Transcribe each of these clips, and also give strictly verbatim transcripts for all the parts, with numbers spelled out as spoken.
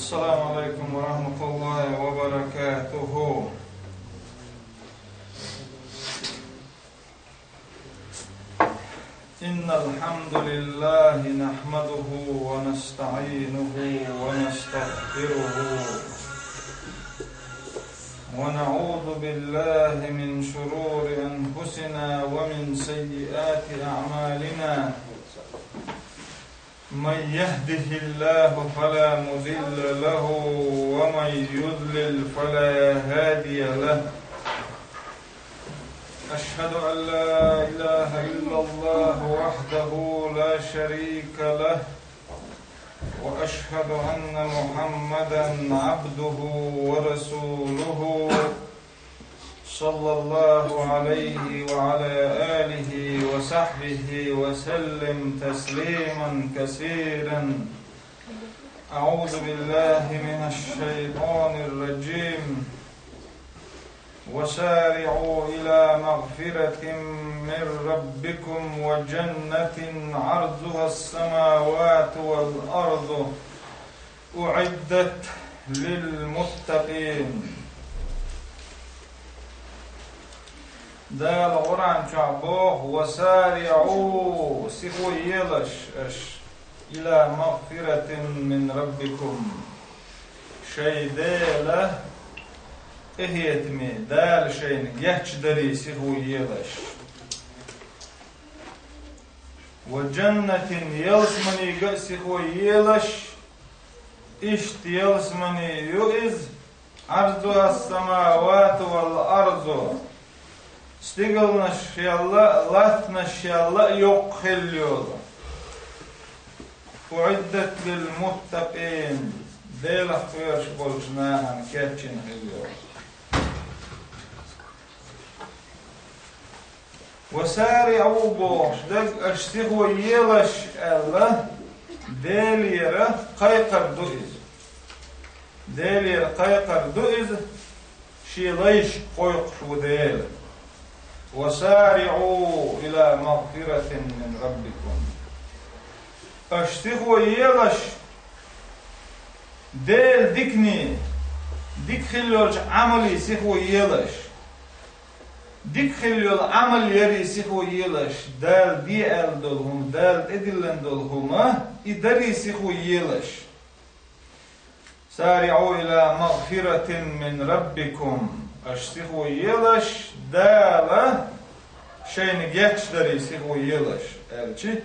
السلام عليكم ورحمة الله وبركاته. إن الحمد لله نحمده ونستعينه ونستغفره، ونعوذ بالله من شرور أنفسنا ومن سيئات أعمالنا. من يهده الله فلا مضل له، ومن يضلل فلا هادي له. أشهد أن لا إله إلا الله وحده لا شريك له، وأشهد أن محمدا عبده ورسوله، صلى الله عليه وعلى آله وصحبه وسلم تسليما كثيرا. أعوذ بالله من الشيطان الرجيم. وسارعوا إلى مغفرة من ربكم وجنة عرضها السماوات والأرض أعدت للمتقين. Дала Къуръан чохь боху: «وسارعوا», сихо елаш аша, «إلى مغفرة من ربكم», шайн Делан къинхетаме, Дала шайна гечдаре сихо елаш. «وجنة», ялсаманига а сихо елаш, иштта ялсамани ю иза, «عرضها السماوات والأرض», стигалнаш шелла а, латтанаш шелла а йоккха хилла йолу. «أعدت للمتقين», Делах кхоьруш болчу нахана кечйина хилла йолу. «وسارعوا» бохуш дерг аша сихо елаш аьлла, Делера кхайкхар ду иза. Делера кхайкхар ду иза, шен лайшка кхойкхуш ву Дела. «وسارعوا إلى مغفرة من ربكم». Аша сихо елаш, Делан дикане, дика хилла йолчу Ӏамале сихо елаш. Дика хилла йолу Ӏамал яре сихо елаш, Дала де аьлла долу хӀума, Дала тӀедиллина долу хӀума, и даре сихо елаш. «سارعوا إلى مغفرة من ربكم». Аша сихо елаш, Дала шайна гечдаре сихо елаш, аьлча,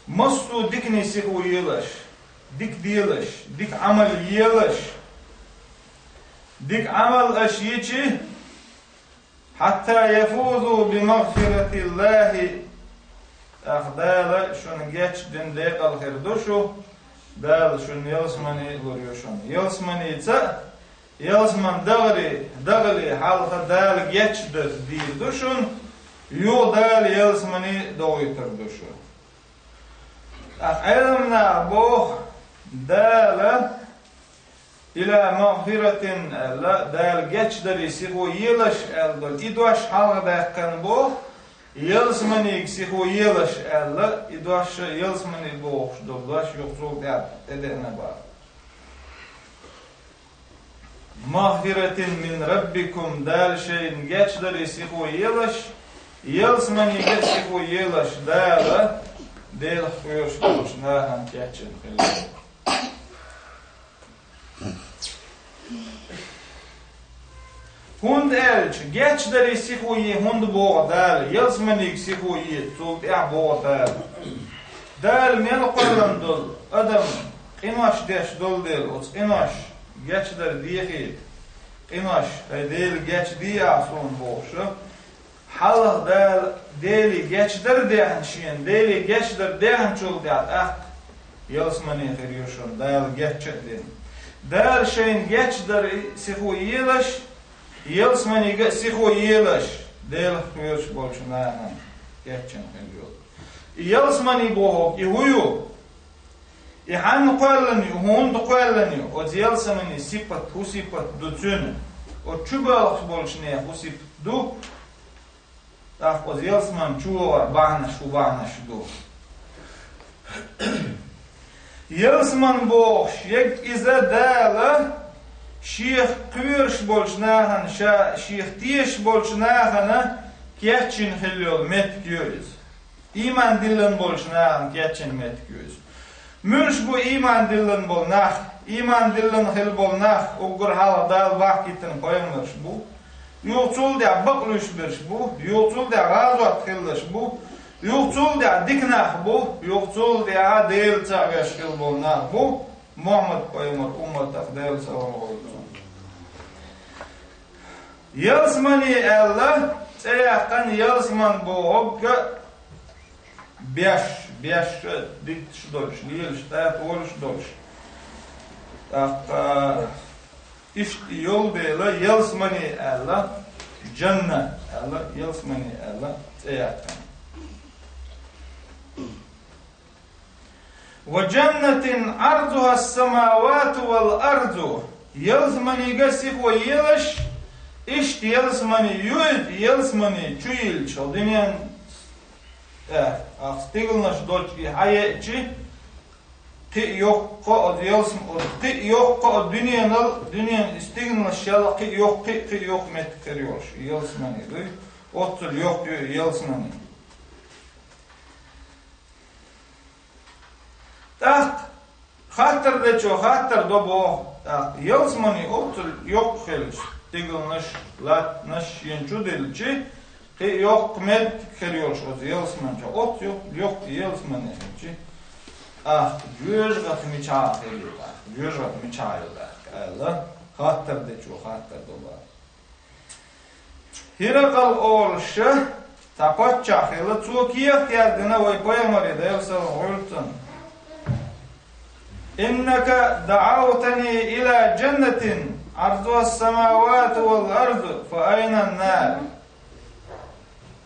массо а дикане сихо елаш, дика делаш, дика Ӏамал елаш. Дика Ӏамал аша йича, «حتى يفوزوا بمغفرة الله». ТӀаккха Дала шуна гечдина декъала хир ду шу, Дала шуна ялсамани лур ю шуна. Ялсаманица а, ялсамани дахаре, дахале хьалха Дала гечдар дийр ду шуна, юха Дала ялсамани дохуьйтур ду шу. ТӀаккха Ӏеламнаха боху, Дала «إلى مغفرة» аьлла, Дала гечдаре сихо елаш аьлла долу и дош хьалха даьккхина боху, ялсаманига сихо елаш аьлла, и дош ялсамани бохуш долу дош юха цул тӀаьхьа тӀедеана боху. «مغفرة من ربكم», Дала шайна гечдаре сихо елаш, ялсаманига а сихо елаш, Дала Делах кхоьруш болчу нахана кечйина хилла. ХӀунда аьлча, гечдаре сихо е хӀунда боху Дала, ялсаманига сихо е, цул тӀаьхьа боху Дала. Дала мел кхоьллина долу адам къинош деш долу дела, оцу къинош гечдар дехийта. Къинош, хӀай Дела, гечдехьа ахь суна бохуш, хьалха Дала Деле гечдар а даьхна шена, Деле гечдар даьхначул тӀаьхьа тӀаккха ялсамани хир ю шуна, Дала гечдар а дина. Дала шайна гечдаре сихо елаш, ялсаманига а сихо елаш, Делах кхоьруш болчу нахана гечйина хир ю. И ялсамани бохург и хӀун ю? И хьанна кхоьллина ю, хӀунда кхоьллина ю? Оцу ялсаманин сипат, хӀун сипат ду цуьнан? Оцу чу боьлхуш болчу нехан хӀун сипат ду? ТӀаккха оцу ялсамани чу вахар бахьанаш хӀун бахьанаш ду? Ялсамани бохуш ерг иза Дала шех кхоьруш болчу нахана, ша шех тешаш болчу нахана кечйина хилла йолу меттиг ю иза. Ийман диллина болчу нахана кечйина меттиг ю иза. Муьлш бу ийман диллина болу нах? Ийман диллина хилла болу нах, уггар хьалха Дала бахкийтина пайхамарш бу. Юха цул тӀаьхьа бакълуьйш берш бу, юха цул тӀаьхьа гӀазот хилларш бу, юха цул тӀаьхьа дика нах бу, юха цул тӀаьхьа Дела ца а веш хилла болу нах бу, Мухьаммад-пайхамар умматах Делан салам хуьлда цунна. Ялсамани аьлла, цӀе яьккхина ялсамани бохург беш, беш дитташ долуш, лелаш, тӀатолуш долуш. ТӀаккха иштта йолу дела, ялсамани аьлла, джанна аьлла, ялсамани аьлла, цӀе яьккхина. «Ва джаннатин Ӏарзухас-самавату вал арзу». Ялсаманига сихо елаш, иштта ялсамани ю иза, ялсамани чу йиллича, хӀокху дуьнен, э, ахь стигалнаш долчу и хьаеъчи, кхин а йоккха оцу ялсам-, оцу кхин а йоккха оцу дуьненал, дуьненан и стигалнашел кхин а йоккха, кхин а, кхин а йоккха меттиг хир йолуш, и ялсамани дуй, оццул йоккха ю и ялсамани. ТӀаккха хаттар дечо хаттар до боху, тӀаккха ялсамани оццул йоккха хилча, стигалнаш, латтанаш шена чу дилличи, кхин а йоккха меттиг хир йолуш оцу ялсамани чохь, оццул йоккха, йоккха ялсамани хилчи, тӀаккха жоьжахати мичахь хир ю тӀаккха, жоьжахати мичахь ю тӀаккха аьлла, хаттар дечо хаттар до боху. ХӀиракъал олуш цхьа паччахь хилла, цо кехат яздина вай пайхамаре, Делан салам хуьлда цунна: «Иннака даӀавтани ила джаннатин Ӏарзухас-самавату вал арзу, фа айнан нар?»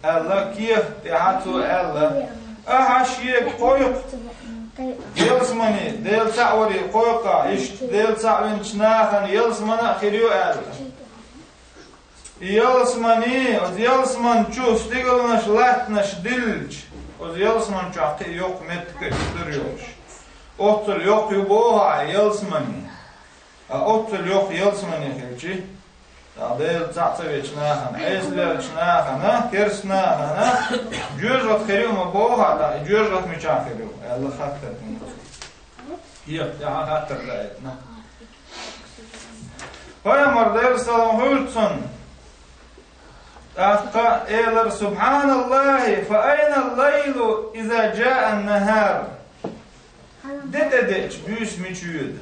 аьлла, кехат тӀехь цо аьлла: «Ахьа шега кхойкху ялсамани, Дела цхьаъ варе кхойкху ахь, иштта Дела цхьаъ винчу нахана ялсамани а хир ю», аьлла. И ялсамани, оцу ялсамани чу стигалнаш, латтанаш диллича, оцу ялсамани чохь кхин а йоккха меттиг а хир йолуш, оццул йоккха ю боху ахь ялсамани. Ткъа оццул йоккха ялсамани хилчи, тӀаккха Дела цхьаъ ца винчу нахана, Ӏеса лелачу нахана, керста нахана, жоьжахати хир ю ма боху ахь, тӀаккха и жоьжахати мичахь хир ю, аьлла хаттар дина. Кехат тӀехь хаттар даийтина. Пайхамар, Делан салам хуьлда цунна, тӀаккха элира: «СубхьаналлахӀи, фа айнал лайлу иза джаан нахӀар?» Де тӀедеъча буьйса мича йоьду?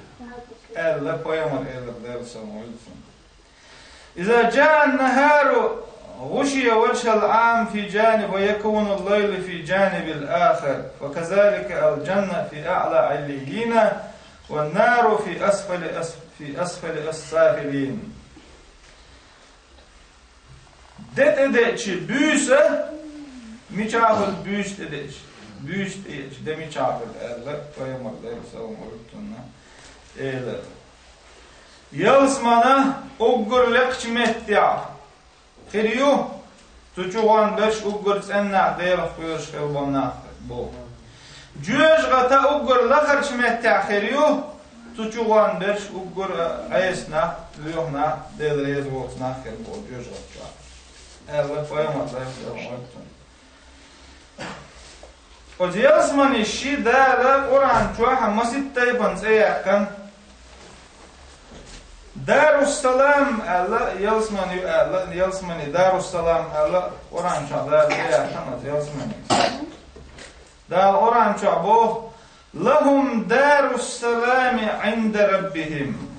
Аьлла, пайхамар элира, Делан салам хуьлда цунна: «Иза джаан нахӀару гӀушия ваджхӀал Ӏам фи джаниб ва якунул лайлу фи джанибил ахар, фа казалика ал джанна фи аӀла Ӏиллийина, ван нару фи асфали ас-, фи асфали ас-сафилин». Де тӀедеъча буьйса мичахь хуьлу, буьйса тӀедеъча, буьйса тӀедеъча де мичахь хуьлу аьлла, пайхамар, Делан салам хуьлда цунна, элира. Ялсамани уггар лекхачу меттехь хир ю, цу чу гӀон берш уггар цӀена нах, Делах кхоьруш хилла болу нах боху. ЖоьжахатӀа уггар лахарчу меттехь хир ю, цу чу гӀон берш уггар Ӏеса нах, лоьху нах, Дела реза воцу нах хир бу жожагӀата чохь, аьлла пайхамар, Делан салам хуьлда цунна. Оцу ялсаманин ши Дала Къуръан чохь масийтта тайпана цӀе яьккхина. Даруссалам аьлла, ялсамани ю аьлла, ялсамани Даруссалам аьлла, Къуръан чохь Дала цӀе яьккхина оцу ялсаманин. Дала Къуръан чохь боху: «Лахум даруссалами Ӏинда раббихим».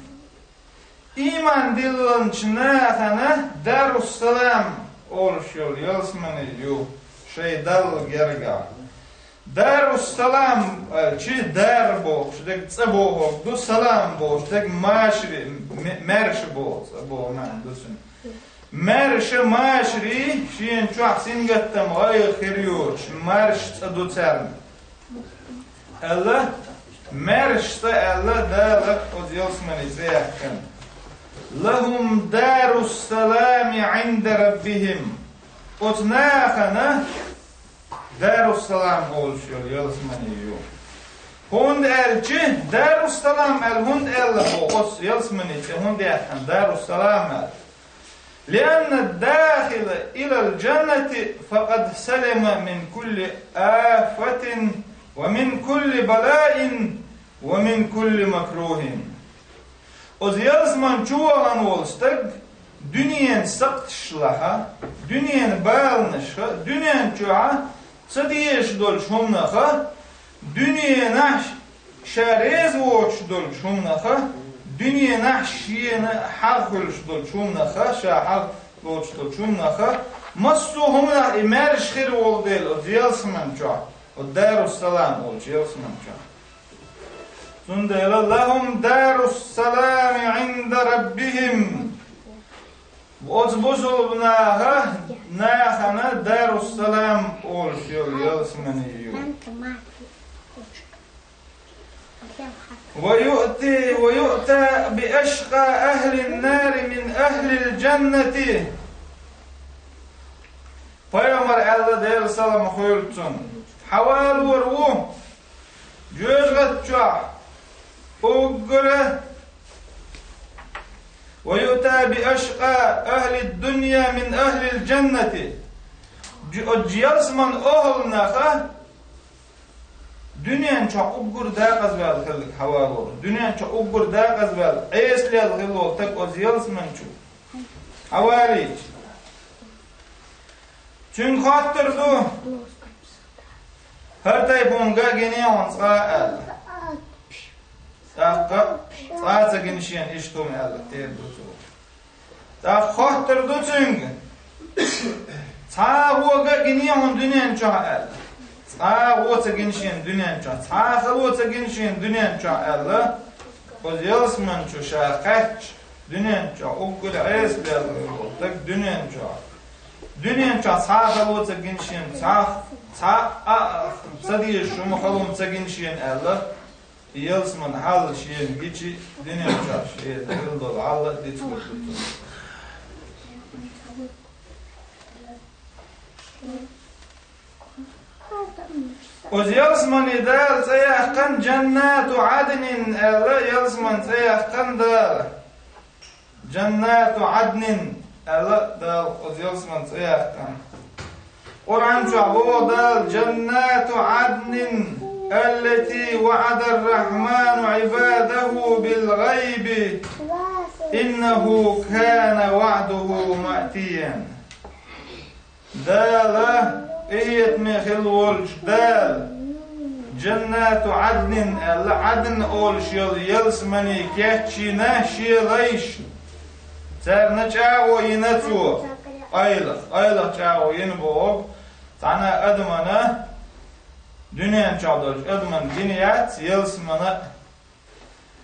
Ийман диллинчу нахана Даруссалам олуш йолу ялсамани ю шайн Далла гергахь. Даруссалам аьлчи, дар бохуш дерг цӀа бохург ду, салам бохуш дерг машари, ме-, маьрша боху, цӀа боху маьӀна ду цуьнан. Маьрша, машари шена чохь сингаттам, гӀайгӀа хир йоцуш, маьрша цӀа ду царна. Аьлла, маьрша цӀа аьлла, Дала оцу ялсаманин цӀе яьккхина. «Лахум даруссалами Ӏинда раббихим». Оцу нахана Даруссалам олуш йолу ялсамани ю. ХӀунда аьлча, Даруссалам аьлла хӀунда аьлла боху оцу ялсамани цӀе, хӀунда яьккхина Даруссалам аьлла? لأن الداخل إلى الجنة فقد سلم من كل آفة ومن كل بلاء ومن كل مكروه. Оцу ялсамани чу вахана волу стаг дуьненан сакхташлаха, дуьненан баланаша, дуьнен чохь ца дезаш долчу хӀуманаха, дуьненахь ша реза воцуш долчу хӀуманаха, дуьненахь шена хьагӀ хуьлуш долчу хӀуманаха, ша хьагӀ лоцуш долчу хӀуманаха, массо а хӀуманах и маьрша хир волу дела оцу ялсамани чохь, оцу Даруссалам олучу ялсамани чохь. Цундела لهم دار السلام عند ربهم. Оцу бусулба наха, нахана Даруссалам олуш йолу ялсамани ю. ويؤتى، ويؤتى بأشقى أهل النار من أهل الجنة. Пайхамар аьлла, Делан салам хуьлда цунна: хьавалор ву жоьжахати чохь уггара, ويؤتى بأشقى أهل الدنيا من أهل الجنة. Жу-, оцу ялсаман охӀланаха дуьнен чохь уггар декъазваьлла хилларг хьавалор. Дуьнен чохь уггар декъазваьлла, Ӏеса лелла хилла волу стаг оцу ялсамани чу хьавалийча, цуьнга хоттур ду: «ХӀара тайпа хӀума гина хьуна цкъа?» – аьлла. ТӀаккха: «Цкъа а ца гина шена иштта хӀума», – аьлла, тера ду цо. ТӀаккха хоттур ду цуьнга: «Цхьа а гӀо гина хьуна дуьнен чохь?» – аьлла. «Цхьа а гӀо ца гина шена дуьнен чохь, цхьа а хало ца гина шена дуьнен чохь», – аьлла. Оцу ялсамани чу ша кхаьчча, дуьнен чохь уггар Ӏеса лелла волу стаг дуьнен чохь, дуьнен чохь цхьа а хало ца гина шена, цхьа, цхьа а ца дезаш хӀума, хало ца гина шена аьлла, ялсаман хьал шена гича, дуьнен чохь шена хилла долу хьал а дицлур ду цунна. Оцу ялсамани Дала цӀе яьккхина «Джаннату Ӏаднин» аьлла, ялсаман цӀе яьккхина Дала. «Джаннату Ӏаднин» аьлла, Дала оцу ялсаман цӀе яьккхина. Къуръан чохь боху Дала: «Джаннату Ӏаднин, аллати ваӀада ар-Рахьману Ӏибадаху бил-гӀайби, иннаху кана ваӀдуху маътиян». Дала, къинхетаме хилла волчу Дала, «Джаннату Ӏаднин» аьлла, Ӏадн олуш йолу ялсамани кечйина шен лайшна. Царна чӀагӀо йина цо, къайлаха, къайлаха чӀагӀо йина боху, цхьана адамана, дуьнен чохь долчу адамана гина яц ялсамани а,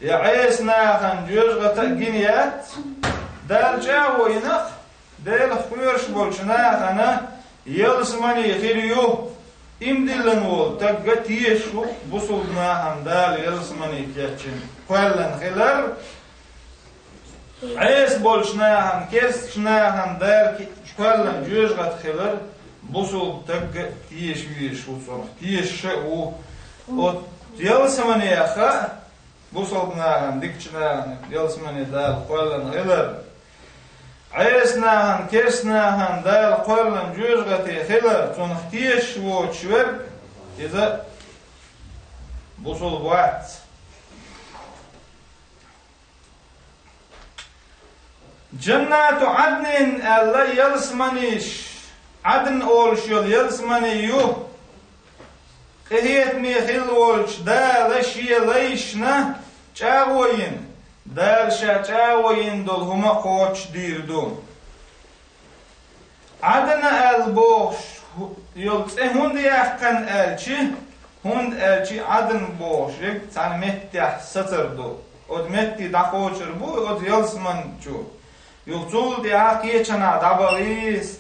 я Ӏеса нахана жоьжахати а гина яц, Дала чӀагӀо йина-кх, Делах кхоьруш болчу нахана ялсамани хир ю, ийман диллина волу стаг тешаш ву бусулба нахана Дала ялсамани кечйина кхоьллина хилар, Ӏеса болчу нахана, керстачу нахана Дала ки-, кхоьллина жоьжахати хилар, бусулба стаг тешаш везаш ву цунах, тешаш а ву. Оцу ялсаманеха а, бусулба нахана, дикачу нахана ялсамани Дала кхоьллина хилар, Ӏеса нахана, керста нахана Дала кхоьллина жоьжахати хилар, цунах тешаш воцуш верг, иза бусулба вац. «Джаннату Ӏаднин» аьлла ялсаманиш, Ӏадн олуш йолу ялсамани ю, къинхетаме хилла волчу Дала шен лайшна чӀагӀо йина, Дала ша чӀагӀо йина долу хӀума кхочушдийр ду. Ӏадна аьлла бохуш хӀу-, йолу цӀе хӀунда яьккхина аьлча, хӀунда аьлча Ӏадн бохуш ерг цхьана меттехь сацар ду. Оцу метте дӀакхочур бу оцу ялсамани чу. Юха цул тӀаьхьа кхечанхьа дӀабахийса,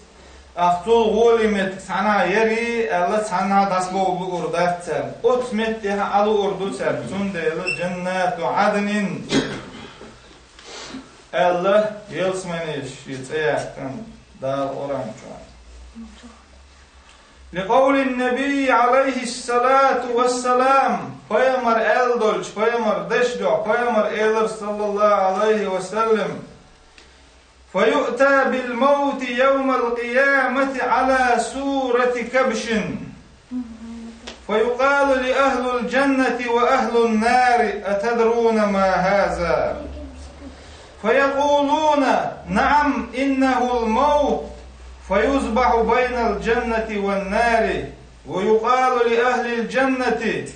аха цул гӀоле меттиг цхьанхьа ярий аьлла, цхьанхьа дӀасабовла луур дац царна. Оцу меттехь а луур ду царна, цундела «Джаннату Ӏаднин» аьлла, ялсаманеш шен цӀе яьккхина Дала Къуръан чохь. لقول النبي عليه الصلاة والسلام. Пайхамар аьлла долчу, пайхамар дешдо, пайхамар элар, саллаллаху алейхи ва саллям: «فيؤتى بالموت يوم القيامة على صورة كبش، فيقال لأهل الجنة وأهل النار: أتدرون ما هذا؟ فيقولون: نعم، إنه الموت. فيذبح بين الجنة والنار، ويقال لأهل الجنة: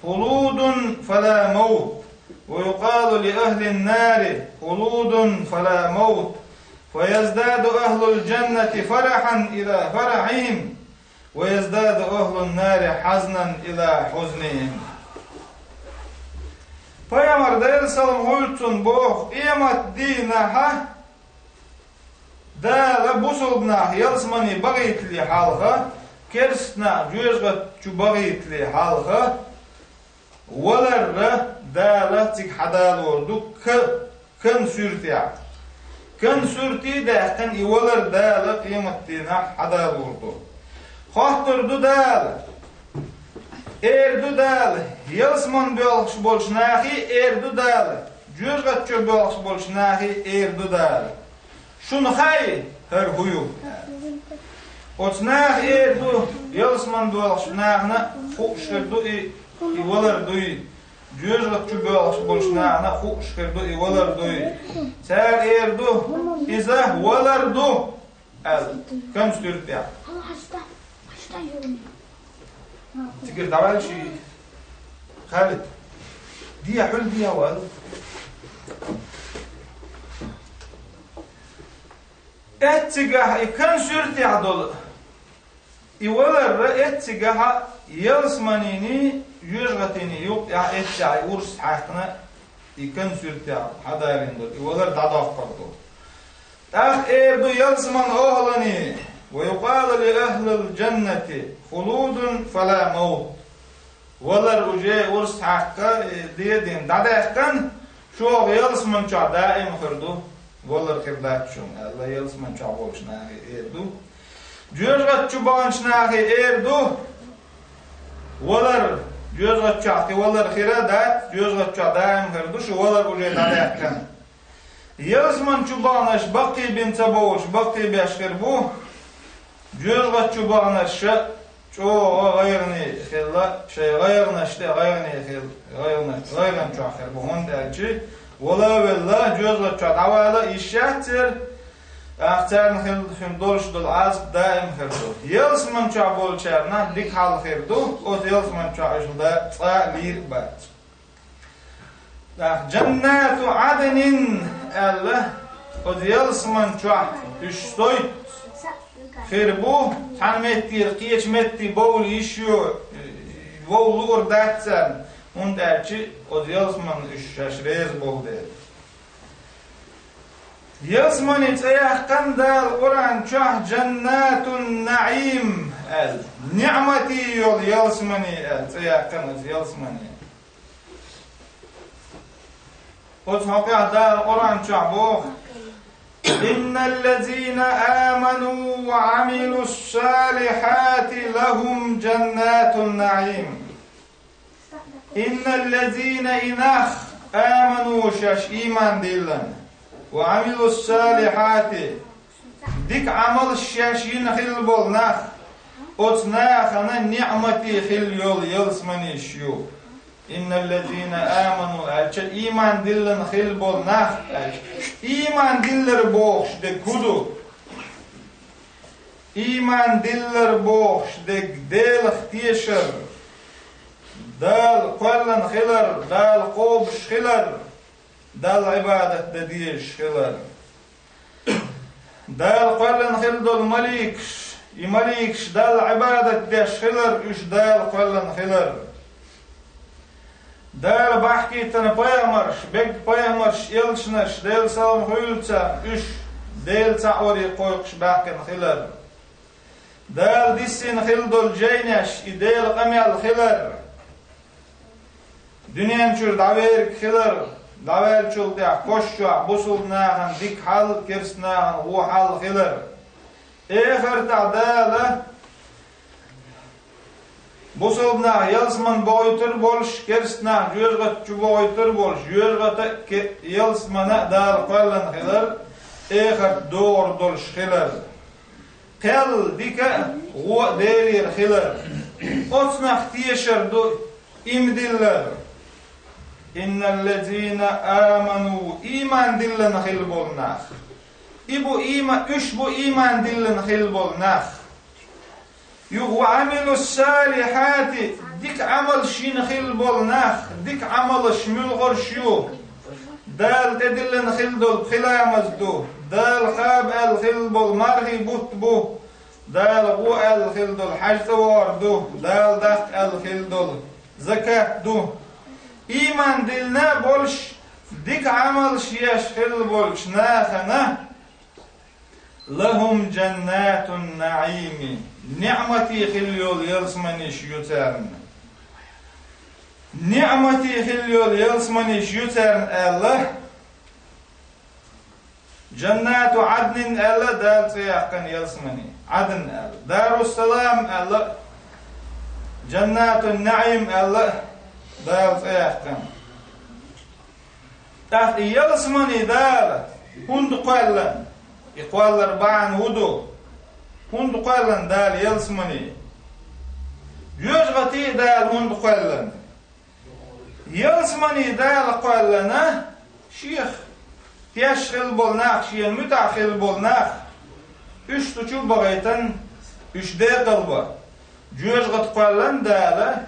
خلود فلا موت، ويقال لأهل النار: خلود فلا موت، فيزداد أهل الجنة فرحا إلى فرحهم، ويزداد أهل النار حزنا إلى حزنهم». Пайхамар, Делан салам хуьлда цунна, боху: къемат дийнахьа Дала бусулба нах ялсамане бахийтале хьалха, керста нах жоьжахати чу бахийтале хьалха, валарра Дала цига хьадалор ду ка-, кан суьртехь. Кан суьрте а даьккхина, и валар Дала къемат дийнахь хьадалор ду. Хоттур ду Дала, эр ду Дала, ялсамане боьлхуш болчу нахе эр ду Дала, жоьжахати чу боьлхуш болчу нахе эр ду Дала: «Шуна хаьий, хӀара хӀун ю?» Оцу наха эр ду, ялсамане боьлхучу нахана хууш хир ду и, и валар дуй. Жоьжахати чу боьлхуш болчу нахана хууш хир ду и валар дуй. Цара эр ду: «Иза валар ду», аьлла, кан суьртехь. Цигара дӀаваьлла ши, Халид. Дехьа хьуьлла, дехьа вала. Эццигахь и кан суьртехь долу и валарра, эццигахьа ялсаманийн, жоьжахатийн юкъ тӀехь эццехь и урс хьаькхна, и кан суьртехь хьадалийна долу и валар дӀадоккхур ду. ТӀаккха эр ду ялсаман охӀлане: «ويقال لأهل الجنة: خلود فلا موت». Валар уже урс хьаькхна, э, дедина дӀадаьккхина, шух ялсаман чохь даим хир ду, валар хир дац шуна, аьлла, ялсаман чохь болчу нахе эр ду. Жоьжахати чу баханчу нахе эр ду: «Валар, жоьжахати чохь кхин валар хир а дац, жоьжахати чохь даим хир ду, шу валар уже дӀадаьккхина». Ялсаман чу баханарш баккхийбина ца бовлуш, баккхийбеш хир бу, жоьжахати чу баханарш чӀогӀа гӀайгӀане хилла, шайн гӀайгӀанаш тӀе гӀайгӀане хилла, гӀайгӀана-, гӀайгӀан чохь хир бу, хӀунда аьлча вала а велла, жоьжахати чохь дӀавала а йиш яц церан, тӀаккха царна хилла хин долуш долу Ӏазап даим хир ду. Ялсаман чохь болчарна дика хьал хир ду, оцу ялсаман чохь уьш ла цкъа а лийр а бац. ТӀаккха «Джаннату Ӏаднин» аьлла, оцу ялсаман чохь уьш сой хир бу, цхьана меттера кхечу метте бовла йиш йо, бовла луур дац царна, хӀунда аьлча оцу ялсаманна уьш шаьш реза болу дела. Ялсамане цӀе яьккхина Дала Къуръан чохь «Джаннатун Наим» аьлла, ниӀматий йолу ялсамане аьлла, цӀе яьккхина оцу ялсамане. Оцу хьокъехь Дала Къуръан чохь боху: «إن الذين آمنوا وعملوا الصالحات لهم جنات النعيم». «إن الذين», и нах, «آمنوا», шаьш ийман диллина, «وعملوا الصالحات», дика Ӏамалш шаьш йина хилла болу нах, оцу нахана ниӀматий хилла йолу ялсаманеш ю. «إن الذين آمنوا» аьлча, ийман диллина хилла болу нах аьлча. Ийман диллар бохуш дерг хӀун ду? Ийман диллар бохуш дерг Делах тешар, Дала кхоьллина хилар, Дала кхобуш хилар, Далла Ӏибадат дан дезаш хилар. Дала кхоьллина хилла долу маликаш, и маликаш Далла Ӏибадат деш хилар, уьш Дала кхоьллина хилар. Дала бахкийтина пайхамарш, бегга пайхамарш, элчанаш, Делан салам хуьлда царна, уьш Делан цхьаъ варе кхойкхуш баьхкина хилар. Дала диссина хилла долу жайнеш, и Делан къамел хилар. Дуьнен чуьра дӀаверг хилар, дӀаваьллачул тӀаьхьа кошчохь бусулба нахана дика хьал, керста нахана вон хьал хилар. Эхартахь Дала Бусалба нах ялсамане бохуьйтур болуш, керста нах жоьжахати чу бохуьйтур болуш, жоьжахати а, ке-, ялсамани а Дала кхоьллина хилар, эхарт догӀур долуш хилар. Кхел дика а, гӀо а Делера хилар. Оцу нах тешар ду, ийман диллар. Инналлазина аману, ийман диллина хилла болу нах. И бу ийма-, уьш бу ийман диллина хилла болу нах. Юха ва амилу салихати, дика Ӏамалш йина хилла болу нах, дика Ӏамалш муьлхарш ю? Дала тӀедиллина хилла долу пхи ламаз ду, Дала хаба аьлла хилла болу мархий бутт бу, Дала гӀо аьлла хилла долу хьаьж цӀа вогӀур ду, Дала даккха аьлла хилла долу закат ду. Ийман диллина а болуш, дика Ӏамалш еш хилла болчу нахана, лахум жаннатун наӀими, ниӀматий хилла йолу ялсаманиш ю царна. НиӀматий хилла йолу ялсаманиш ю царна аьлла, жаннату Ӏаднин аьлла Дала цӀе яьккхина ялсамани, Ӏадн аьлла, Даруссалам аьлла, жаннатун наӀим аьлла Дала цӀе яьккхина. ТӀаккха и ялсамани Дала хӀунда кхоьллина? И кхоллар бахьана хӀун ду? ХӀунда кхоьллина Дала ялсамани? Жоьжахати а Дала хӀунда кхоьллина? Ялсамани Дала кхоьллина, Шех теш хилла болу нах, Шена муьтӀахь хилла болу нах, уьш цу чу а бахийтина, уьш декъалбан. Жоьжахати кхоьллина Дала,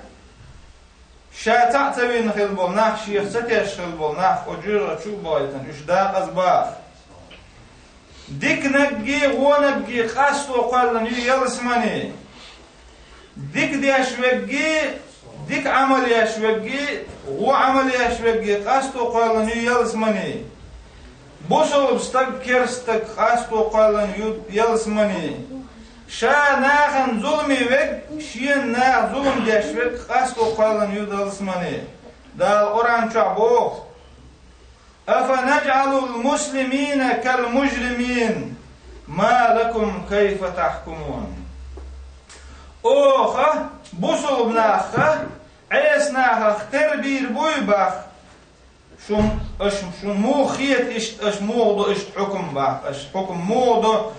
Ша цхьаъ ца вина хилла болу нах, Шех ца теш хилла болу нах, оцу жоьжахати чу а бахийтина, уьш декъазбан. Диканиг а, вониг а къасто кхоьллина ю ялсамани. Дика деш верг а, дика Ӏамал еш верг а, вон Ӏамал еш верг а къасто кхоьллина ю ялсамани. Бусалба стаг, керста стаг къасто кхоьллина ю ялсамани. Ша нахана зуламе верг, шена наха зулам деш верг къасто кхоьллина ю ялсамани. Дала Къуръан чохь боху: «Афанажъалул муслимина кал мужримин, ма лакум кайфа тахкумун». Оха бусалба нахах Ӏеса нахах тера бийр буй бах? Шун, аша, шун муха хета иштта, аша муха до иштта хьукум бах, аша хьукум муха до,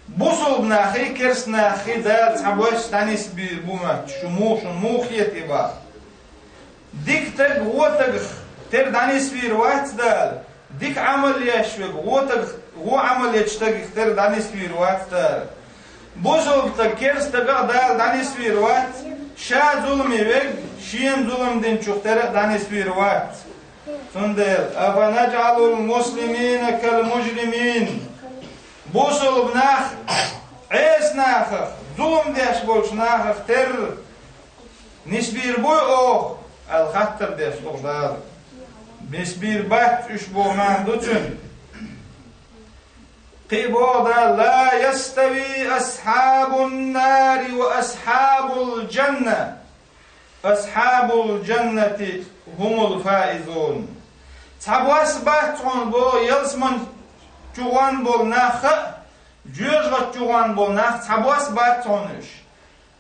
бусалба нахий, керста нахий Дала цхьабосса дӀанисбийр бу моьтту, шу муха, шун муха хета и бах? Дика стаг вон стагах тера дӀанисбийр вац Дала, дика Ӏамал еш верг вон стагах, вон Ӏамал ечу стагах тера дӀанисбийр вац Дала. Бусалба стаг керста стагах Дала дӀанисбийр вац, ша зуламе верг, шена зулам динчух тера а дӀанисбийр вац. Цундела, «Афанажъалул муслимина кал мужримин». Бусалба нах Ӏеса нахах, зулам деш болчу нахах тера нисбийр буй оха? Аьлла хаттар деш ду Дала. Нисбийр бац уьш боху маьӀна ду цуьнан. Кхин боху Дала: «Ла ястави асхьабун нари ва асхьабул джанна». «Асхьабул джаннати хӀумул фаизун». Цхьабосса бац хьуна боху ялсаман чу гӀон болу нах а, жоьжахати чу гӀон болу нах а, цхьабосса бац хьуна уьш.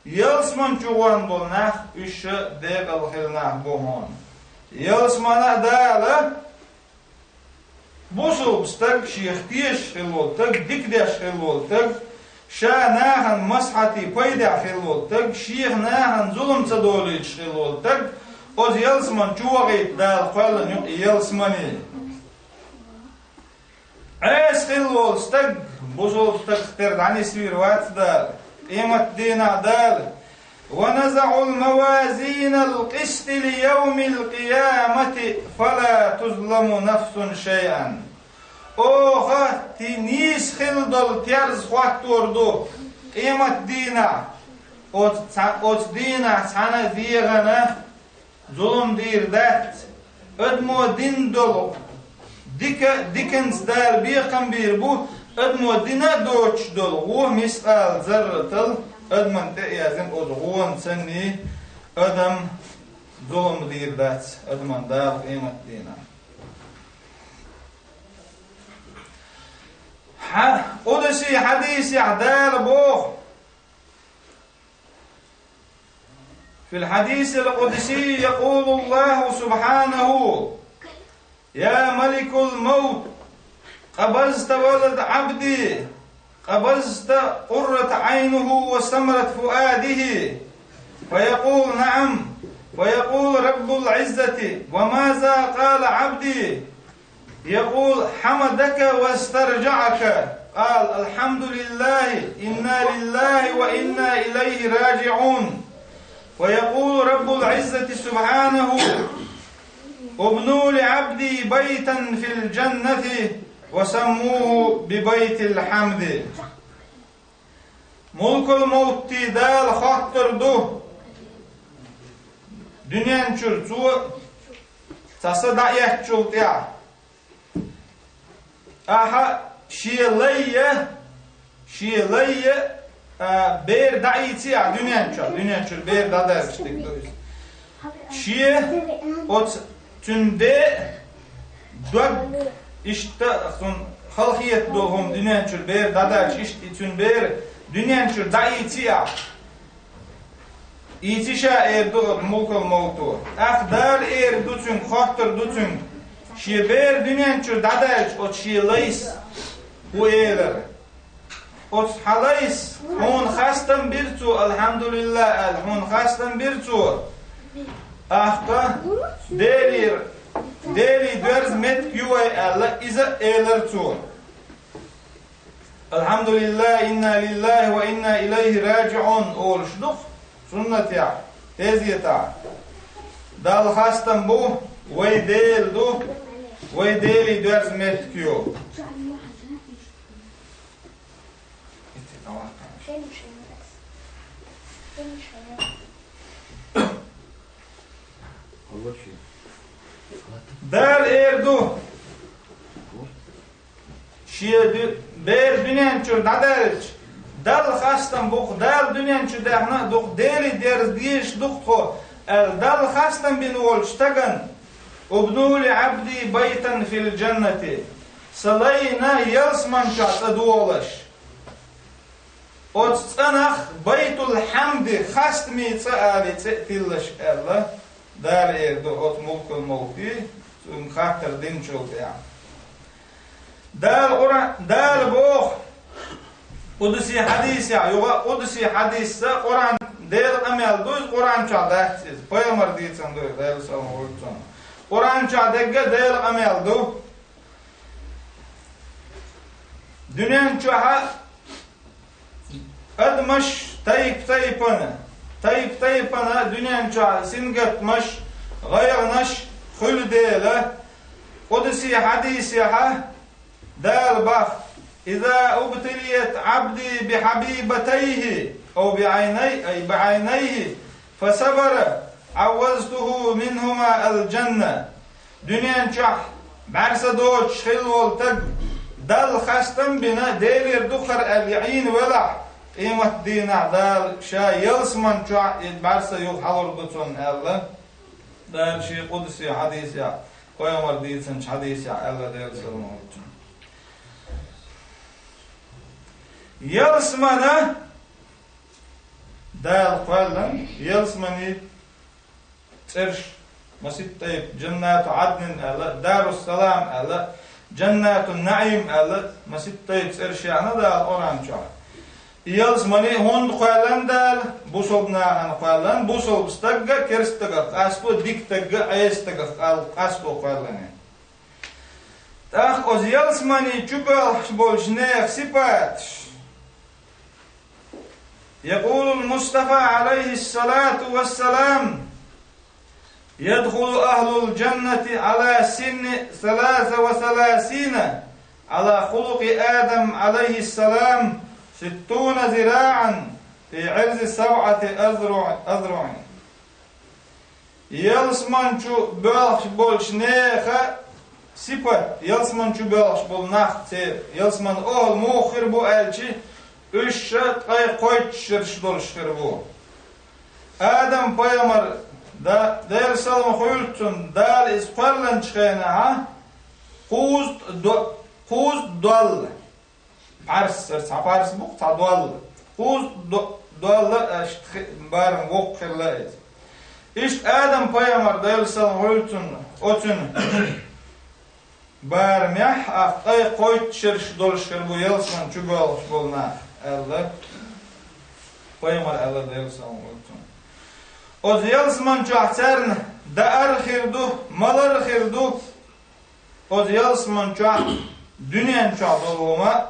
Ялсаман чу гӀон болу нах, уьш декъала хилла нах бу хьуна. Ялсамани а Дала бусалба стаг, шех тешаш хилла волу стаг, дика деш хилла волу стаг, ша нахана маслахьатий пайдехь хилла волу стаг, шех нахана зулам ца долуьйтуш хилла волу стаг, оцу ялсаман чу вахийта Дала кхоьллина ю и ялсамани. Ӏеса хилла волу стаг, бусалба стагах тера дӀанисвийр вац Дала, къематдийнахь Дала: «Ва назаӀул мавазинал къисти ли явмил къиямати, фала тузламу нафсун шайъан». Оха ти-, нийса хилла долу терза хӀоттор ду къематдийнахь. Оцу цхьа-, оцу дийнахь цхьана а дегӀана зулам дийр дац. Адамо дина долу дика, диканца Дала бекхам бийр бу, адамо дина а доцуш долу гӀо, мискъал зарратал адаман тӀе а яздина, оцу гӀона санний адам зулам дийр дац адаман Дала къематдийнахь. Хьа-, къудси хьадисехь Дала боху: في الحديث القدسي يقول الله سبحانه: يا ملك الموت، قبضت ولد عبدي، قبضت قرة عينه وثمرة فؤاده، فيقول: نعم، فيقول رب العزة: وماذا قال عبدي؟ يقول: حمدك واسترجعك. قال: الحمد لله، إنا لله وإنا إليه راجعون. ويقول رب العزة سبحانه: ابنوا لعبدي بيتا في الجنة وسموه ببيت الحمد. Мулкул-мовтий Дала хоттур ду дуьнен чуьра цо цхьа са дӀаэцначул тӀаьхьа. Ахьа шен лай а, шен лай а, а, бер дӀаийций ахьа дуьнен чу, дуьнен чуьра бер дӀадаьлча дика ду иза. Шен оцу цуьнан бен дог, иштта цунна халахетар долу хӀума дуьнен чуьра бер дӀадаьлча, иштта и цуьнан бер дуьнен чуьра дӀаийций ахьа. Ийций ша, эр ду оцу мулкул-мовто. ТӀаккха Дала эр ду цуьнга, хоттур ду цуьнга: шен бер дуьнен чуьра дӀадаьлча оцу шен лайс хӀун элира? Оцу хьан лайс хьуна хастам бира цо, алхьамдулиллахӀ аьлла, хьуна хастам бира цо. Ахка, Делера, Деле доьрзу меттиг ю вай аьлла, иза а элира цо. АлхьамдулиллахӀ, инна лиллахӀи ва инна илайхӀи раджиӀун олуш ду-кх суннатехь, тезетахь. Далла хастам бу, вай Дела ду, вай Деле доьрзу меттиг ю. Дала эр ду: шен ду-, бер дуьнен чуьра дӀадаьлча, Далла хастам бу-кх, Дала дуьнен чу даьхна а ду-кх, Деле дерза дезаш ду-кх тхо, аьлла, Далла хастам бина волчу стагана: ابنوا لعبدي بيتا في الجنة, сан лайна ялсамани чохь цӀа дохалаш. Оцу цӀанах Байтул-Хьамди, хастамийн цӀа алий, цӀе а тиллалаш аьлла, Дала эр ду оцу мулкул-мовтий, цуьнга хаттар динчул тӀаьхьа. Дала Къуръан, Дала боху къудси хьадисехь, юха а къудси хьадис а Къуръан, Делан къамел ду иза, Къуръан чохь дац иза, пайхамар дийцина ду иза, Делан салам хуьлда цунна. Къуръан чохь дерг а Делан къамел ду. Дуьнен чохь а адамаш тайп-тайпана, тайп-тайпана дуьнен чохь сингаттамаш, гӀайгӀанаш хуьлу дела, къудси хьадисехь Дала боху: إذا ابتليت عبدي بحبيبتيه أو بعيني-، أي بعينيه فصبر عوضته منهما الجنة. Дуьнен чохь бӀаьрса доцуш хилла волу стаг Далла хастам а бина, Делера ду хӀара аьлла, Ӏийна велахь, къематдийнахь Дала ша ялсамани чохь и бӀаьрса юха хьалур ду цунна аьлла, Дала шен къудси хьадисехь, пайхамар дийцинчу хьадисехь аьлла, Делан салам хуьлда цунна. Ялсамани Дала кхоьллина, ялсамани цӀераш маситтайпа, Джаннату Ӏаднин аьлла, Дарус-Салам аьлла, Джаннатун-НаӀим аьлла, маситтайпа цӀераш яьхьна Дала Къуръан чохь. И ялсамани хӀунда кхоьллина Дала? Бусалба нахана кхоьллина, бусалба стагга, керста стагах къасто, дика стагга, Ӏеса стагах къал-, къасто кхоьллина. ТӀаккха оцу ялсамани чу боьлхуш болчу нехан сипаташ. يقول المصطفى عليه الصلاة والسلام: يدخل أهل الجنة على سن ثلاث وثلاثين على خلق آدم عليه السلام ستون ذراعا في عرض سبعة أذرع، أذرع. Ялсамани чу боьлхуш болчу нехан сипат, ялсамани чу боьлхуш болу нах, церан ялсамани охӀла муха хир бу аьлча, уьш ткъе кхойтта шераш долуш хир бу. Адам-пайхамар, Да-, Делан салам хуьлда цунна, Дала иза кхоьллинчу хенахь, кхузткъа до-, кхузткъа долла. Пхьарс, цхьа пхьарс бу-кх, цхьа долла. Кхузткъа до-, долла, аша тхи-, барам воккха хилла иза. Иштта Адам пайхамар, Делан салам хуьлда цунна, оцуьнан барамехь, а, ткъе кхойтта шераш долуш хир бу ялсамани чу боьлхуш болу нах, аьлла, пайхамар аьлла, Делан салам хуьлда цунна. Оцу ялсамани чохь царна даар а хир ду, малар а хир ду. Оцу ялсамани чохь дуьнен чохь долу хӀума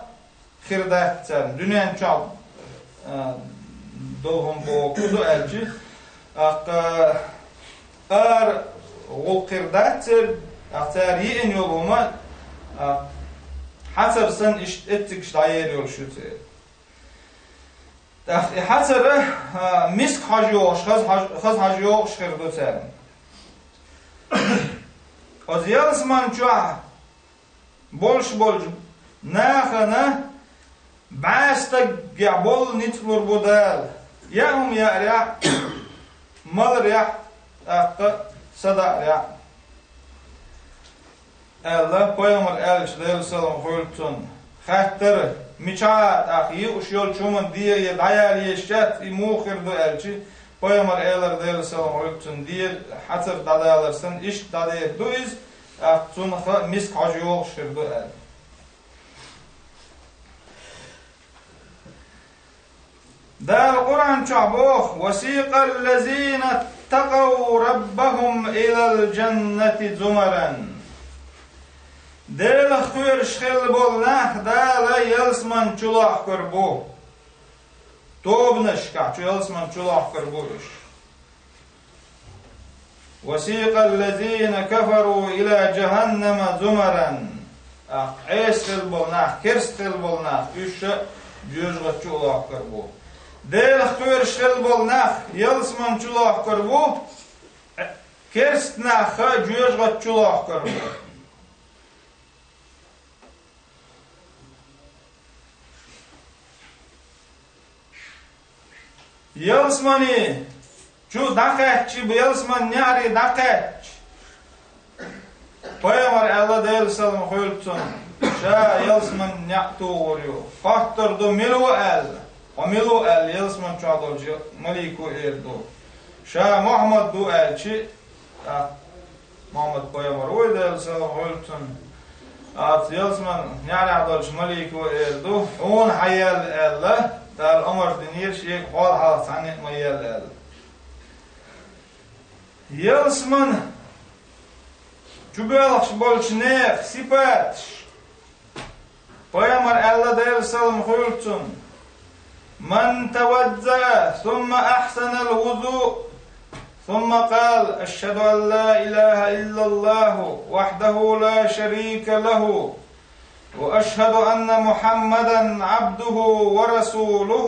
хир дац царна. Дуьнен чохь, а, долу хӀума бохург ду аьлча, тӀаккха ара гӀуллакх хир дац церан, тӀаккха цара йиъна йолу хӀума, а, хьацар санна иштта эццигаш дӀаер йолуш ю церан. ТӀаккха и хьацар, а, миска хьожа йогӀуш, хаза хьожа, хаза хьожа йогӀуш хир ду царна. Оцу ялсамани чохь болуш болчу нахана бӀе стагехь болу ницкъ лур бу Дала, яа хӀума яарехь, маларехь, тӀаккха садаарехь, аьлла, пайхамар аьлча, Делан салам хуьлда цунна. Хаьттира, мичахь а тӀаккха юуш йолчу хӀуманна дегӀе дӀаяла езаш яц, и муха хир ду аьлча, пайхамар элира, Делан салам хуьлда цунна, дегӀе хьацар дӀадалар санна, иштта дӀадер ду иза, тӀаккха цунах миска хьожа йогӀуш хир ду аьлла. Дала Къуръан чохь боху: «وسيق الذين اتقوا ربهم إلى الجنة زمرا». Делах кхоьруш хилла болу нах Дала ялсамани чу лохкур бу. Тобанашкахь чу ялсамани чу лохкур бу уьш. «وسيق الذين كفروا إلى جهنم زمرا». ТӀаккха Ӏеса хилла болу нах, керста хилла болу нах, уьш а жоьжахати чу лохкур бу. Делах кхоьруш хилла болу нах ялсамани чу лохкур бу, керста нах а жоьжахати чу лохкур бу. Ялсамани чу дӀакхаьчча, ялсамани неӀаре дӀакхаьчча, пайхамар аьлла, Делан салам хуьлда цунна, ша ялсамани неӀ тухур ю. Хоттур ду, мила ву аьлла. Хьо мила ву аьлла, ялсамани чохь долчу малико эр ду. Ша Мухьаммад ду аьлча, тӀаккха Мухьаммад пайхамар ву, Делан салам хуьлда цунна. Оцу ялсамани неӀарехь долчу малико эр ду, хьуна хьан яьлла аьлла, Дала омра динера, шега хьол хьалха цхьанна а ма яьлла аьлла. Ялсамани чу боьлхуш болчу нехан сипаташ. Пайхамар аьлла, Делан салам хуьлда цунна: «من توضأ ثم أحسن الوضوء ثم قال: أشهد أن لا إله إلا الله وحده لا شريك له وأشهد أن محمدا عبده ورسوله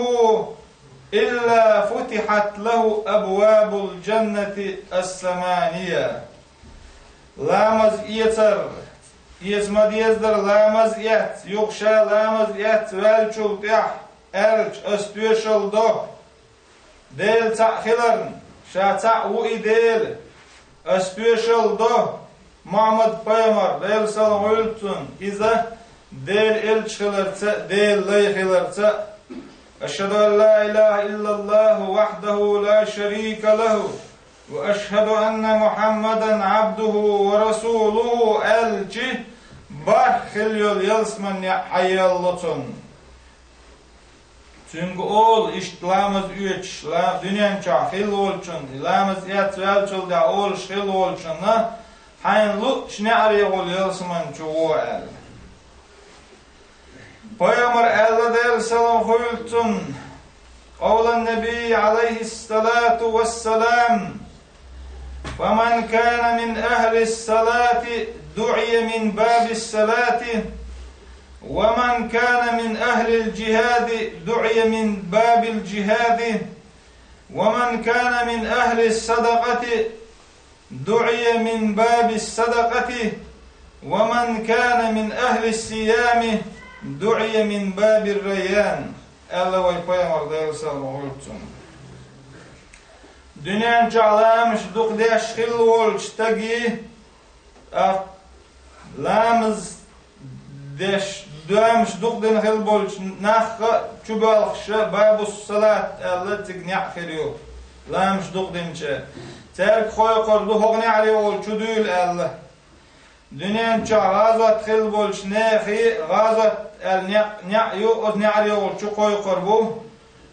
إلا فتحت له أبواب الجنة الثمانية». Ламаз эцар, эца ма-деззара ламаз эц, юха ша ламаз эцна ваьллачул тӀаьхьа аьлча, ас тоьшалла до Дела цхьаъ хиларна, ша цхьаъ ву и Дела, ас тоьшалла до Мухьаммад пайхамар, Делан салам хуьлда цунна, иза Делан элча хиларца а, Делан лай хиларца а. «أشهد أن لا إله إلا الله وحده لا شريك له وأشهد أن محمدا عبده ورسوله», аьлча, бархӀ хилла йолу ялсамани неӀ хьаелла цунна. Цуьнга олу иштта ламаз оьцуш, ла-, дуьнен чохь хилла волчунна, ламаз эцна ваьллачул тӀаьхьа олуш хилла волчунна: «Хьайна луъучу неӀарехула ялсамани чу гӀо», аьлла. Пайхамар аьлла, Делан салам хуьлда цунна, قول النبي عليه الصلاة والسلام: «فمن كان من أهل الصلاة دعي من باب الصلاة، ومن كان من أهل الجهاد دعي من باب الجهاد، ومن كان من أهل الصدقة دعي من باب الصدقة، ومن كان من أهل الصيام دعي من باب الريان», аьлла вай пайхамар, Делан салам хуьлда цунна. Дуьнен чохь ламазаш дукха деш хилла волчу стаге, а, ламаз деш, ламазаш дукха дина хилла болчу нахах чу боьлхуш, бабус салат аьлла, цига неӀ хир ю. ламаш дукха динча. Цаьрга кхойкхур ду хӀокху неӀаре волчу дуьйла аьлла. Дуьнен чохь гӀазот хилла болчу нехан гӀазот аьлла неӀ, неӀ ю, оцу неӀаре волчу кхойкхур бу.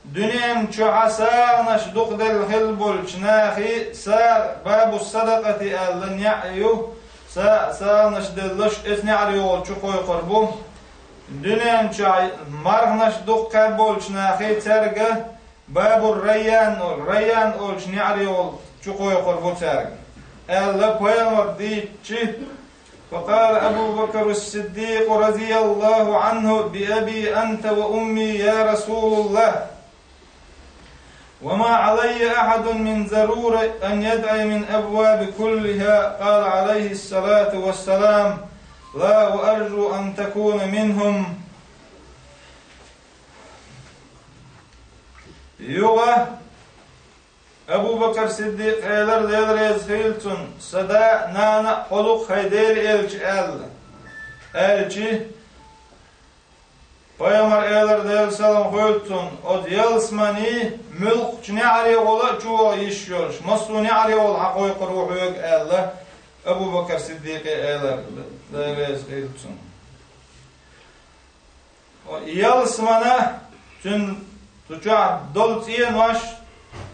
Дуьнен чохь сагӀанаш дукха делла хилла болчу нахе са-, бабу садакъати аьлла неӀ ю, са-, сагӀанаш деллаш, оцу неӀаре волчу кхойкхур бу. Дуьнен чохь марханаш дукха кхаьбна болчу нахе цаьрга бабу Райян олу, Райян олучу неӀаре волчу кхойкхур бу цаьрга, аьлла пайхамар дийцчи. فقال أبو بكر الصديق رضي الله عنه: بأبي أنت وأمي يا رسول الله، وما علي أحد من ضرورة أن يدعي من أبواب كلها، قال عليه الصلاة والسلام: لا، وأرجو أن تكون منهم. Юха Абу Бакр Сиддикъа элира, Дела реза хуьлда цунна: «Сан да а, нана а хьо ду-кх, хӀай Делан элча», – аьлла. Аьлча, пайхамар элира, Делан салам хуьлда цунна: «Оцу ялсаманин муьлххачу неӀаре гӀола а чу ваха йиш йолуш, массо а неӀаре гӀола хьакхойкхур ву хьоьга», – аьлла, Абу Бакр Сиддикъе элира, Дела реза хуьлда цунна. Ялсамана, цуьнан цу чохь долу цӀенош,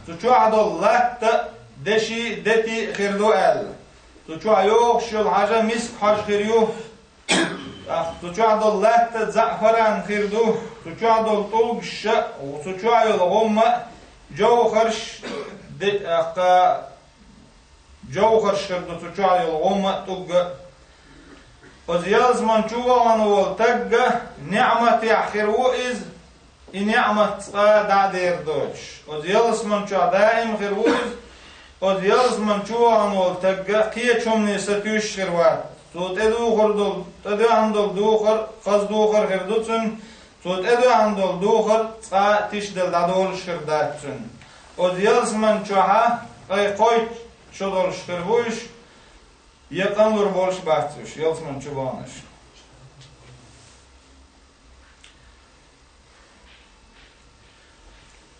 цу чохь долу латта деши а, дети а хир ду аьлла. Цу чохь йогӀуш йолу хьажа миск хьожа хир ю. ТӀаккха цу чохь долу латта заӀфаран хир ду. Цу чохь долу тӀулгаш а, цу чохь йолу гӀумма а, жовхарш, де-, тӀаккха жовхарш хир ду цу чохь йолу гӀумма а, тӀулг а. Оцу ялсаман чу вахана волу тагга неӀматехь хир ву иза, и неӀмат цкъа а дӀа а дер доцуш. Оцу ялсаман чохь даим хир ву иза, оцу ялсаман чу вахана волу тагга кхечу хӀумане сатуьйсуш хир вац. Цо тӀедухур долу, тӀедоьхна долу духар, хаза духар хир ду цуьнан, цо тӀедоьхна долу духар цкъа а тишделла дӀадолуш хир дац цуьнан. Оцу ялсаман чохьа кхойкхуш шо долуш хир бу уьш, я къанлур болуш бац уьш, ялсаман чу баханаш.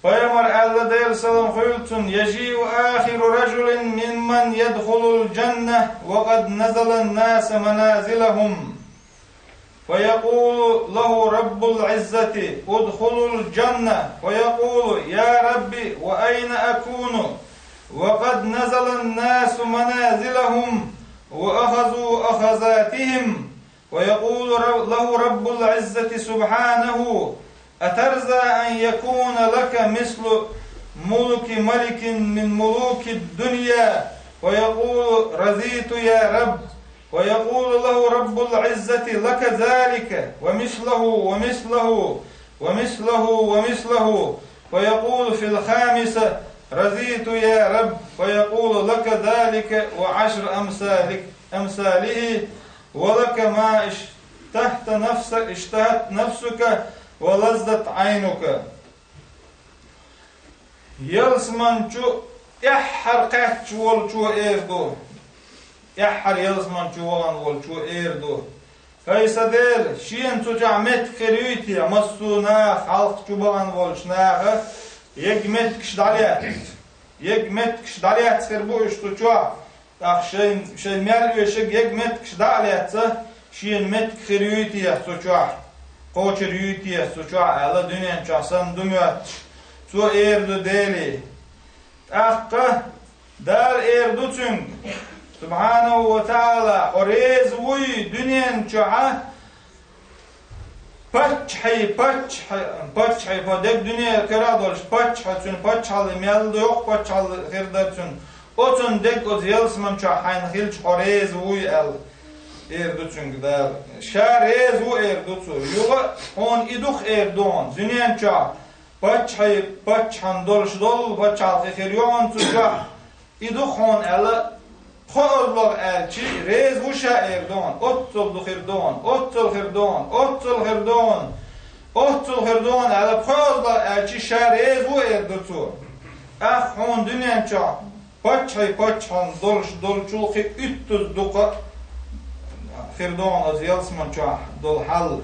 Пайхамар аьлла, Делан салам хуьлда цунна: يجيء آخر رجل ممن يدخل الجنة وقد نزل الناس منازلهم. فيقول له رب العزة: ادخلوا الجنة. فيقول: يا رب، وأين أكون؟ وقد نزل الناس منازلهم وأخذوا أخذاتهم. فيقول ر-، له رب العزة سبحانه: أترضى أن يكون لك مثل ملك ملك من ملوك الدنيا؟ فيقول: رضيت يا رب. ويقول له رب العزة: لك ذلك ومثله ومثله ومثله ومثله. فيقول في الخامسة: رضيت يا رب. فيقول: لك ذلك وعشر أمثالك، أمثاله، ولك ما اشتهت نفس-، اشتهت نفسك ولذت عينك. Ялсаман чу тӀаьххьара кхаьчча волчо эр ду. ТӀаьххьара ялсаман чу вахана волчо эр ду: «ХӀай сан Дела, шена цу чохь меттиг хир юй те, массо а наха, хьалха чу бахана волчу наха, ерг меттигаш дӀалаьцна? Ерг меттигаш дӀалаьцна хир бу уьш цу чохь». ТӀаккха шайн, шайн мел оьшург ерг меттигаш дӀа а лаьцна, шена меттиг хир юй те цу чохь, кхочур юй те цу чохь аьлла, дуьнен чохь санна ду моьттуш, цо эр ду Деле. ТӀаккха Дала эр ду цуьнга: «Субхьанаху ва таӀала, хьо реза вуй дуьнен чохьа паччахьий, паччахьий, паччахьий, хьо дерг дуьне карахь долуш паччахьа, цуьнан паччахьалла мел йоккха паччахьалла хир дара цуьнан, оцунна дерг оцу ялсаман чохь хьайна хилча хьо реза вуй?» аьлла, эр ду цуьнга Дала. Ша реза ву, эр ду цо. Юха а хьуна и ду-кх, эр ду хьуна, дуьнен чохь паччахьий, паччахьан долуш долу паччахьалкхе хир ю хьуна цу чохь. И ду-кх хьуна аьлла, пхоьазлагӀа аьлчи, реза ву ша, эр ду хьуна, оццул ду хир ду хьуна, оццул хир ду хьуна, оццул хир ду хьуна, оццул хир ду хьуна аьлла, пхоьазлагӀа аьлчи, ша реза ву, эр ду цо. ТӀаккха хьуна дуьнен чохь паччахьий, паччахьан долуш долчул кхин уьттазза дукха хир ду хьуна оцу ялсаман чохь долу хьал.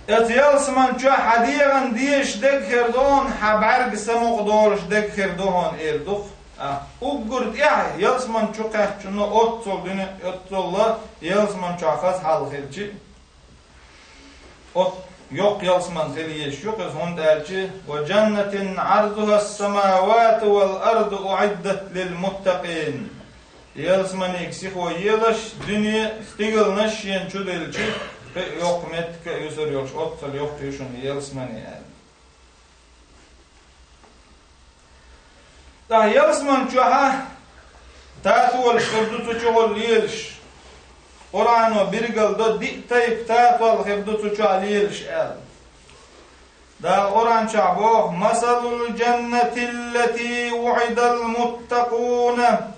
Оцу ялсамани чохь хьан дегӀан дезаш дерг хир ду хьуна, хьан бӀаьрг самукъа долуш дерг хир ду хьуна, эр ду-кх. А, уггар тӀехь ялсамани чу кхаьчначунна оццул дуьне, оццул ялсамани чохь хаза хьал хилча, оцу йоккха ялсамани хила езаш ю-кх иза, хӀунда аьлча: «Ва джаннатин Ӏарзухас-самавату вал-арду уӀиддат лил-муттакъин». Ялсаманига сихо елаш, дуьне, стигалнаш шена чу делча, кхин а йоккха меттиг а юьсур йолуш, оццул йоккха ю шуна ялсамани аьлла. ТӀаккха ялсамани чохь татолаш хир ду цу чохь лелаш. Къуръано билгалдо, диъ тайпа татол хир ду цу чохь лелаш аьлла. Дала Къуръан чохь боху: «Масалул джаннатиллати вуӀидал муттакъуна,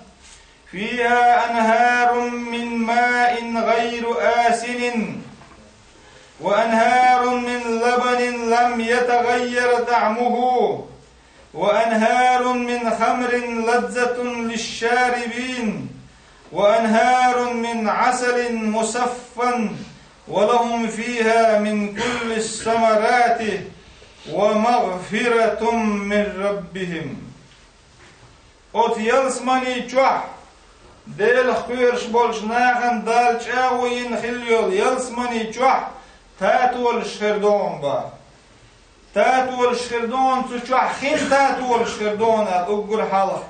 фиха анхарун мин маин гӀайру асинин, ва анхарун мин лабанин лам ятагӀайяр тӀаӀмуху, ва анхарун мин хамрин лаззатун лишшарибин, ва анхарун мин Ӏасалин мусаффан, ва лахум фиха мин куллис-самарати, ва магфиратун мин раббихим». Оцу ялсамани чохь, Делах кхоьруш болчу нахана Дала чӀагӀо йина хилла йолу ялсамани чохь татолаш хир ду хьуна боху. Татолаш хир ду хьуна цу чохь, хин татолаш хир ду хьуна аьлла, уггар хьалха.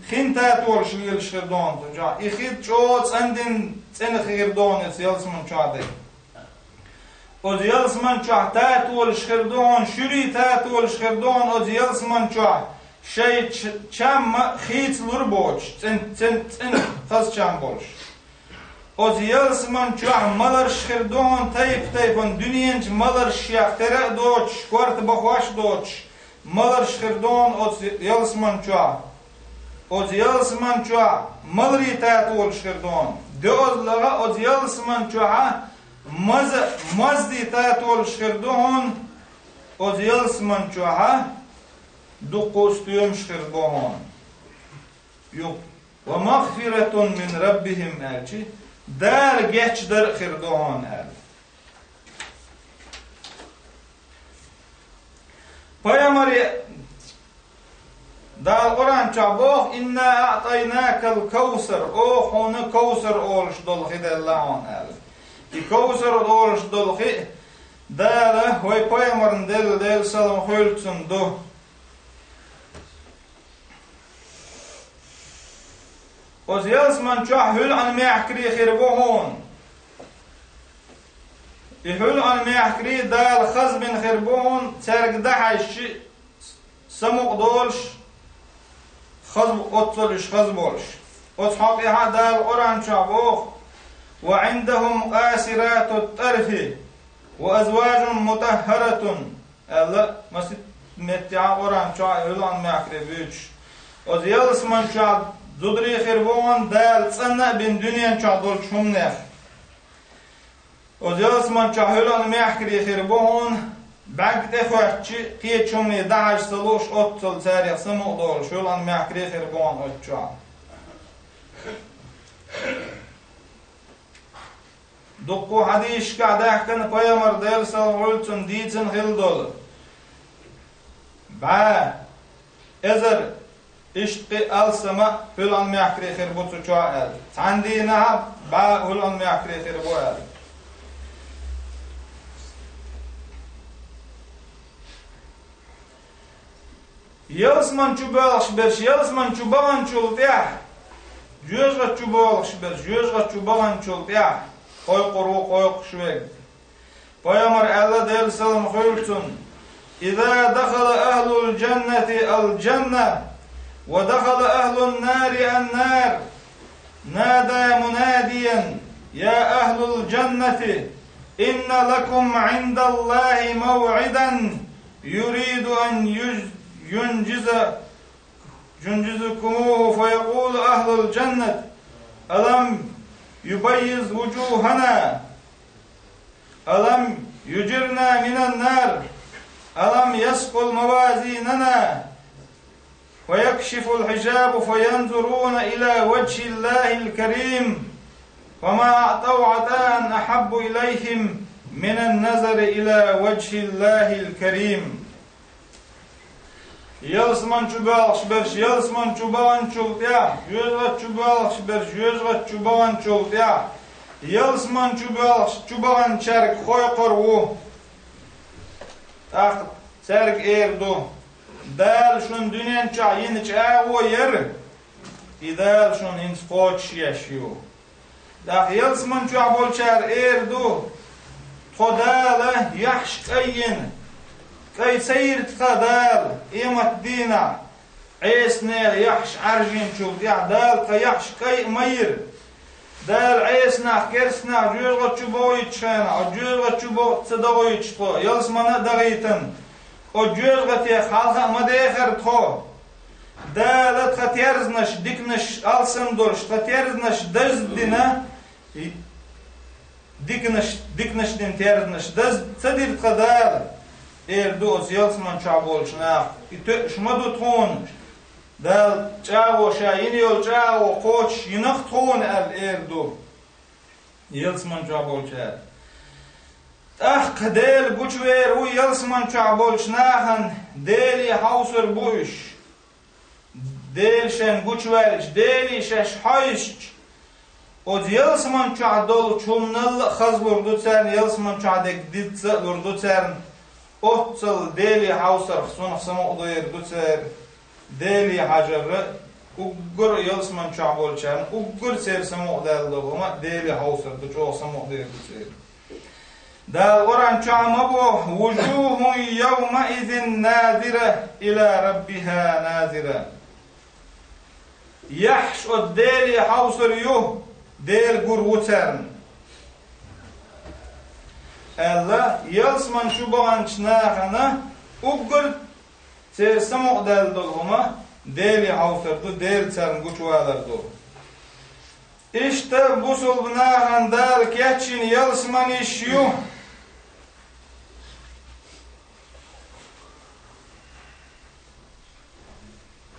Хин татолаш лелаш хир ду хьуна цу чохь. И хи чӀогӀа цӀандина цӀена хир ду хьуна оцу ялсамани чохь дерг. Оцу ялсамани чохь татолаш хир ду хьуна, шуьрий татолаш хир ду хьуна оцу ялсамани чохь, шайн ч-, чам хийцалур боцуш, цӀен-, цӀен-, цӀена хаза чам болуш. Оцу ялсамани чохь маларш хир ду хьуна тайп-тайпана, дуьненчу маларшех тера а доцуш, корта бахош а доцуш, маларш хир ду хьуна оцу ялсамани чохь. Оцу ялсамани чохь маларий татолаш хир ду хьуна. ДоьазлагӀа оцу ялсамани чохь маза, маззий татолаш хир ду хьуна, оцу ялсамани чохь дуккха а стоьмаш хир бу хьуна. Юха: «Ва магфиратун мин раббихим», аьлча, Дала гечдар а хир ду хьуна аьлла. Пайхамаре Дала Къуръан чохь боху: «Инна аътайнакал кавсар», оха хьуна Кавсар олуш долу хи делла хьуна аьлла. И Кавсар олуш долу хи Дала вай пайхамарна делла, Делан салам хуьлда цунна, ду. Оцу ялсамани чохь хьуьлан мехкарий хир бу хьуна. И хьуьлан мехкарий Дала хазбина хир бу хьуна, цаьрга дӀахьаьжча, самукъа долуш, хаза, оццул уьш хаза болуш. Оцу хьокъехь а Дала Къуръан чохь боху: «Ва Ӏиндахум къасиратут-тарфи ва азважун мутаххаратун», аьлла, масийтта меттехь а Къуръан чохь а хьуьлан мехкарий буьйцуш. Оцу ялсамани чохь зударий хир бу хьуна Дала цӀанна а бина дуьнен чохь долчу хӀуманех. Оцу ялсамани чохь хьуьлан мехкарий хир бу хьуна, бӀаьрг тӀе хоьттича, кхечу хӀумане дӀахьажа ца лууш, оццул царех самукъа долуш хьуьлан мехкарий хир бу хьуна оцу чохь. Дуккха хьадисашкахь даьхкина пайхамар, Делан салам хуьлда цунна, дийцина хилла долу: «БӀе эзар иштта кхин а алсам а хьуьлан мехкарий хир бу цу чохь», аьлла. Цхьана дийнахь а бӀе хьуьлан мехкарий хир бу аьлла. Ялсамани чу боьлхуш берш ялсамани чу баханчул тӀаьхьа, жоьжахати чу боьлхуш берш жоьжахати чу баханчул тӀаьхьа кхойкхур ву кхойкхуш верг. Пайхамар аьлла, Делан салам хуьлда цунна: «Иза дахала ахлул джаннати ал-джанна, ва дахала ахлун нари ан-нар, нада мунадиян: я ахлул джаннати, инна лакум Ӏиндаллахи мавӀидан, юриду ан юж-, юнджиза, юнджизакумуху, фаякулу ахлул джаннат: алам юбаййиз вуджухана, алам юджирна минан нар, алам яскъул мавазинана». فيكشف الحجاب فينظرون إلى وجه الله الكريم، فما أعطوا عطاء أحب إليهم من النظر إلى وجه الله الكريم. Ялсман чу боьлхуш берш ялсман чу баханчул тӀехьа, жоьжахати чу боьлхуш берш жоьжахати чу баханчул тӀехьа, ялсман чу боьлхуш чу баханчаьрга кхойкхур ву. ТӀаккха цаьрга эр ду: Дала шуна дуьнен чохь йина чӀагӀо яра, и Дала шуна хӀинца кхочушъеш ю. ТӀаккха ялсман чохь болчара эр ду: Тхо Дала яххьаш кӀай йина, кӀай ца йира тха Дала, къематдийнахь Ӏеса нехан яххьаш Ӏаьржинчул тӀехьа Дала тха яххьаш кӀай а ма йира. Дала Ӏеса нах, керста нах жоьжахати чу бохуьйтуш хенахь, оцу жоьжахати чу бо-, ца дохуьйтуш тхо, ялсмана а дахийтина, оцу жоьжахатех хьалха а ма дехара тхо. Дала тхан терзанаш, диканаш алсам долуш, тхан терзанаш даздина, и диканаш, диканаш дина терзанаш даз ца дира тхан Дала, эр ду оцу ялсман чохь болчу наха. И тоьуш ма ду тхуна, Дала чӀагӀо, ша йина йолу чӀагӀо кхочуш йина-кх тхуна аьлла, эр ду ялсман чохь болчара. ТӀаккха Дела гучувер ву ялсман чохь болчу нахана Деле хьовсур бу уьш. Дела шайн гучуваьлча, Деле шаьш хьовсча, оцу ялсман чохь долчу хӀуманал а хазлур ду царна, ялсман чохь дерг диц а лур ду царна. Оццул Деле хьовсарх цунах самукъадер ду церан. Деле хьажар а уггар а ялсман чохь болчарна, уггар а церан самукъадаьлла долу хӀума а Деле хьовсар ду, чӀогӀа самукъадер ду церан. Дала Къуръан чохь ма боху: «وجوه يومئذ ناضرة إلى ربها ناظرة». Яххьаш оцу Деле хьовсур ю, Дела гур ву царна, аьлла, ялсман чу баханчу нахана уггар церан самукъадаьлла долу хӀума Деле хьовсар ду, Дела царна гучувалар ду. Иштта бусулба нахана Дала кечйина ялсаманиш ю.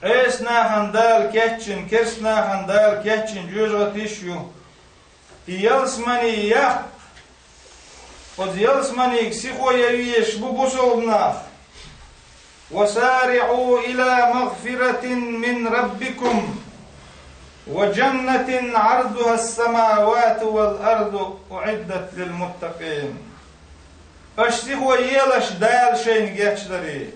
Ӏеса нахана Дала кечйина, керста нахана Дала кечйина жоьжахатиш ю. И ялсамане яккха, оцу ялсаманега сихо ян везаш бу бусулба нах. «وسارعوا إلى مغفرة من ربكم وجنة عرضها السماوات والأرض أعدت للمتقين». Аша сихо елаш Дала шайна гечдаре.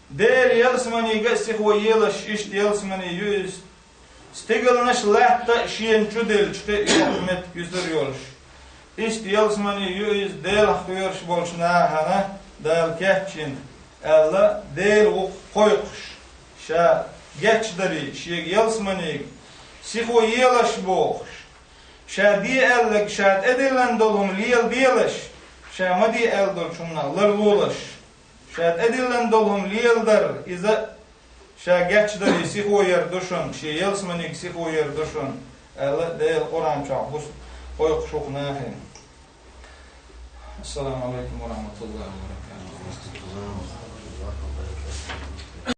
Делан ялсаманега а сихо елаш, иштта ялсамане ю иза. Стигалнаш, латта а шена чу делча, кхин а йоккха меттиг юьсур йолуш. Иштта ялсамане ю иза Делах кхоьруш болчу нахана Дала кечйина, аьлла, Дела ву-кх кхойкхуш, ша гечдаре, шега ялсаманега сихо елаш бохуш. Ша де аьлларг, ша тӀедиллина долу хӀума леладелаш, ша ма де аьлла долчу хӀуманах ларлолаш. Ша тӀедиллина долу хӀума леладар, иза ша гечдаре сихо яр ду шуна, шен ялсаманега сихо яр ду шуна, аьлла, Дела Къуръан чохь бус-, кхойкхуш ву-кх нахе. Ассаламу алайкум ва рахматуллахи ва баракатуху.